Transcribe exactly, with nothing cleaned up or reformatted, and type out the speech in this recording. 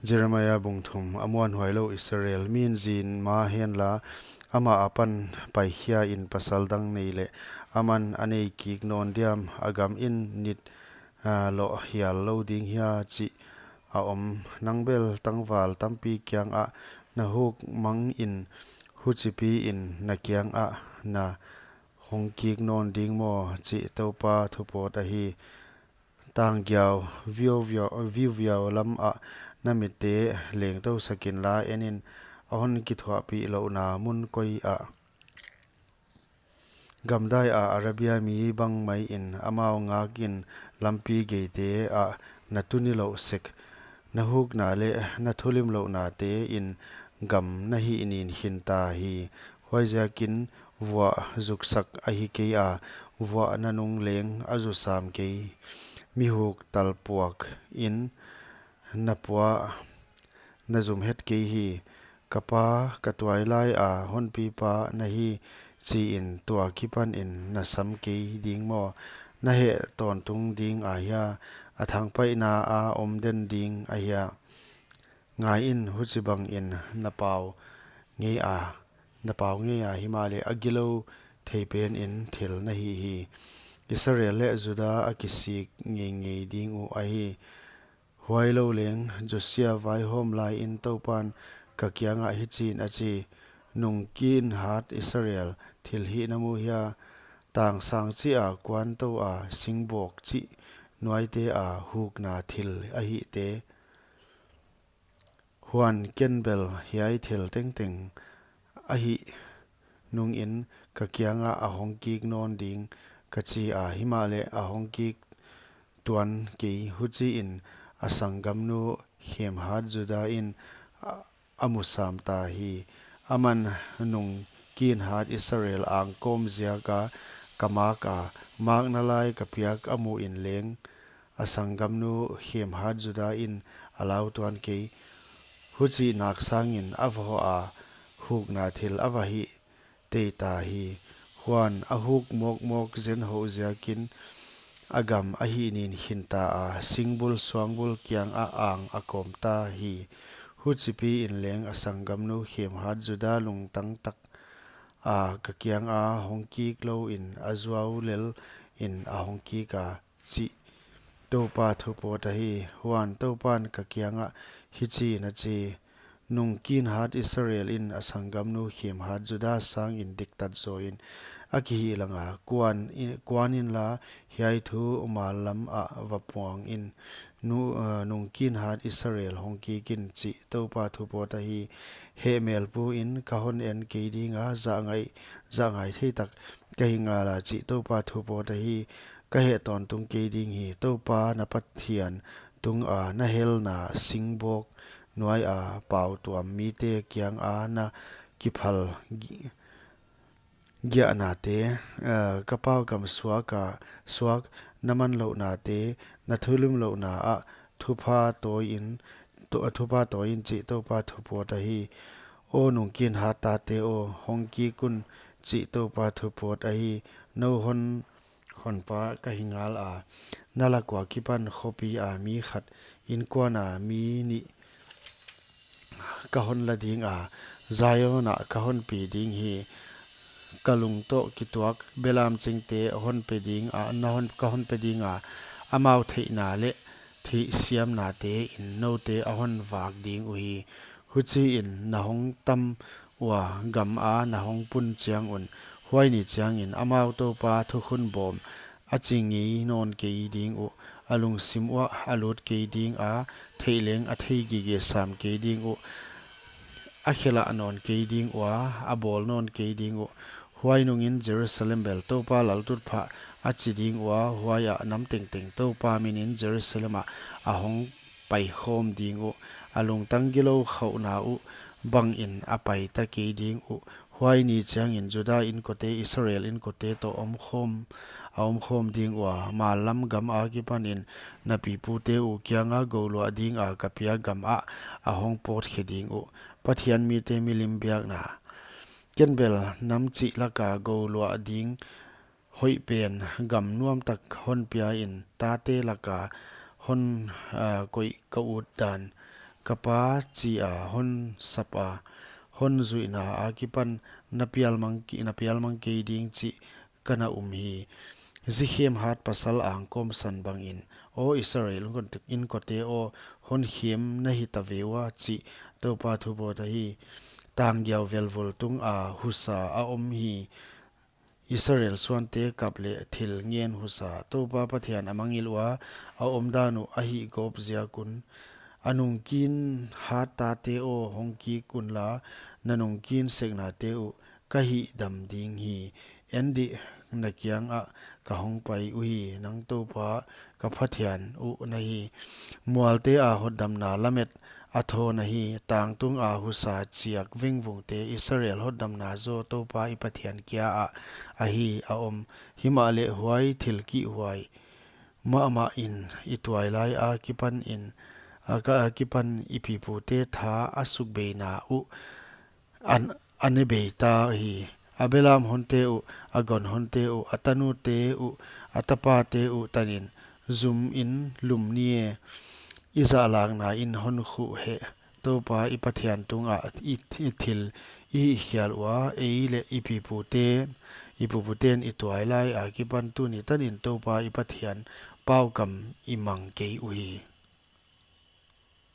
Jeremiah bung thum. A muanhuai lou Israel min zin ma hen la, amah apan paikhia in pasal dang nei leh, aman a nei kik nawn diam? A gam in nit, ah, loh hial lou ding hia chih a om. Nang bel tangval tampi kiangah na huk mang in, huchipi in na kiangah na hong kik nawn ding maw, chih Toupa thupawt ahi. Tang giau, viuviau, viuviau lam ah na mitte lengtou sak in la, en in, a hon kithuahpih louhna mun koi ah. Gamdai ah Arabia mi bang mai in amau ngak in lampi geite ah na tu nilouh sek. Na hukna leh na thulimlouhnate in gam na hihnin khin ta hi. Huaiziakin vuah zuksak ahi kei a, vuah nanung leng a zusam kei. Mi huk talpuak in na puah na zum het kei hi. Ka pa, ka tuailai a honpipa na hi, chi in tua kipan in na sam kei ding maw? Na heh tawntung ding ahia, a thangpaihna a om den ding ahia? Ngai in, huchibang in na pau ngei a, na pau ngei a, himahleh a gilou theipen in thil na hi hi. Israel leh Juda a kisik ngeingei ding uh ahi. Huailou leng Josia vaihawm lai in Toupan ka kiangah hichiin a chi: Nungkin hat Israel, thil hih na mu hia? Tang sang chih a kuan tou a, singbawk chih nuaite a hukna thil ahihte. Huan ken bel hiai thil tengteng ahih nungin ka kiangah a hong kik nawn ding ka chi a, himahleh a hong kik tuan kei. Huchiin a sanggamnu khemhat Juda in a, a mu sam ta hi. Aman nungkin hat Israel angkawm ziak a ka mak a, makna lai ka piak a mu in leng a sanggamnu khemhat Juda in a lau tuan kei. Huchi nak sangin a va hoh a, hukna thil a va hih tei ta hi. Huan a huk mawkmawk zen hoh ziakin a gam a hihnin khin ta a, singbul suangbul kiangah ang a kawm ta hi. Huchipi in leng a sanggamnu khemhat Juda lungtang tak a ka kianga hong kik lou in a zuau lel in a hong kik a, chih Toupa thupawt ahi. Huan Toupan ka kiangah hichiin a chi: Nungkin hat Israel in a sanggamnu khemhat Juda sangin diktat zaw in a kihihlang a, kuan in, kuan in la, hiai thu mal lam ah va puang in, nu, eh, nungkin hat Israel hong kik in, chih Toupa thupawt ahi. Hehmel pu in ka hon en kei ding a, zahngai, zahngai thei tak ka hi ngal a, chih Toupa thupawt ahi. Ka heh tawntung kei ding hi. Toupa na Pathian tunga na helna singbawk nuai a pau tuam mite kianga na kiphal gi-, giahnate, eh, ka pau gam suak a, suak na manlouhnate, na thulimlouhna ah thupha tawi in, to-, thupha tawi in, chih Toupa thupawt ahi. Aw nungkin hat tate aw, hong kik un, chih Toupa thupawt ahi. Nou hon honpa ka hi ngal a, na lak ua kipan khopi a mi khat, inkuan a mi nih ka hon la ding a, Zion ah ka hon pi ding hi. Ka lung toh kituak belam chingte hon pe ding a, na hon, ka hon pe ding a, amau theihna leh theihsiamnate in noute a hon vak ding uhi. Huchiin na hong tam ua gam a na hong pun chiang un, huai ni chiangin amau Toupa thukhun bawm a chi ngei nawn kei ding uh, a lungsim uah a lut kei ding a, theih leng a thei gige sam kei ding uh, a khelah nawn kei ding ua, a bawl nawn kei ding uh. Huai nungin Jerusalem bel Toupa laltutphah a chi ding ua, huai ah nam tengteng Toupa minin Jerusalem ah a hong paikhawm ding uh, a lungtang gilou khauhna uh bangin a paita kei ding uh. Huai ni chiangin Juda inkote Israel inkote toh omkhawm, a omkhawm ding ua, mal lam gam akipanin na pipute uh kianga gouluah dinga ka pia gam ah a hong pawtkhe ding uh. Pathian mite milim biakna. Ken bel nam chih laka gouluah ding hoih pen gam nuam tak hon pia in, tate laka hon, ah, koih ka ut dan, ka pa chi a hon sap a, hon zuihna akipan na pialmang ki-, na pialmang kei ding chih ka na um hi. Zi khem hat pasal angkawm san bangin, aw Israel inkote aw, hon khem na hi ta ve ua chih Toupa thu pawt ahi. Tang giau velvul tung a husa a om hi. Israel suante kap leh thil ngen husa, Toupa Pathian a mangngilh ua, a omdan uh a hihgawp ziak un. A nungkin hat tate aw, hong kik unla, na nungkin seknate uh ka hihdam ding hi. En dih, na kiangah ka hong pai uhi, nang Toupa ka Pathian uh na hi. Mualte a hotdamna lamet a thawn ahi, tangtung a husa chiak vengvungte Israel hotdamna zaw Toupa i Pathian kia ah ahi a om. Himahleh huai thil kihhuai mahmah in i tuailai akipan in, a ka akipan i pipute tha a sukbeina uh an, a ne bei ta hi. A belam honte uh, a gon honte uh, a tanute uh, a tapate uh tanin, zum in lum ni e, i zahlakna in hon khuh heh. Toupa i Pathian tungah i, i thil i hihkhial ua, ei leh i pipute, i puputen i tuailai akipan tuni tanin Toupa i Pathian paukam i mang kei uhi.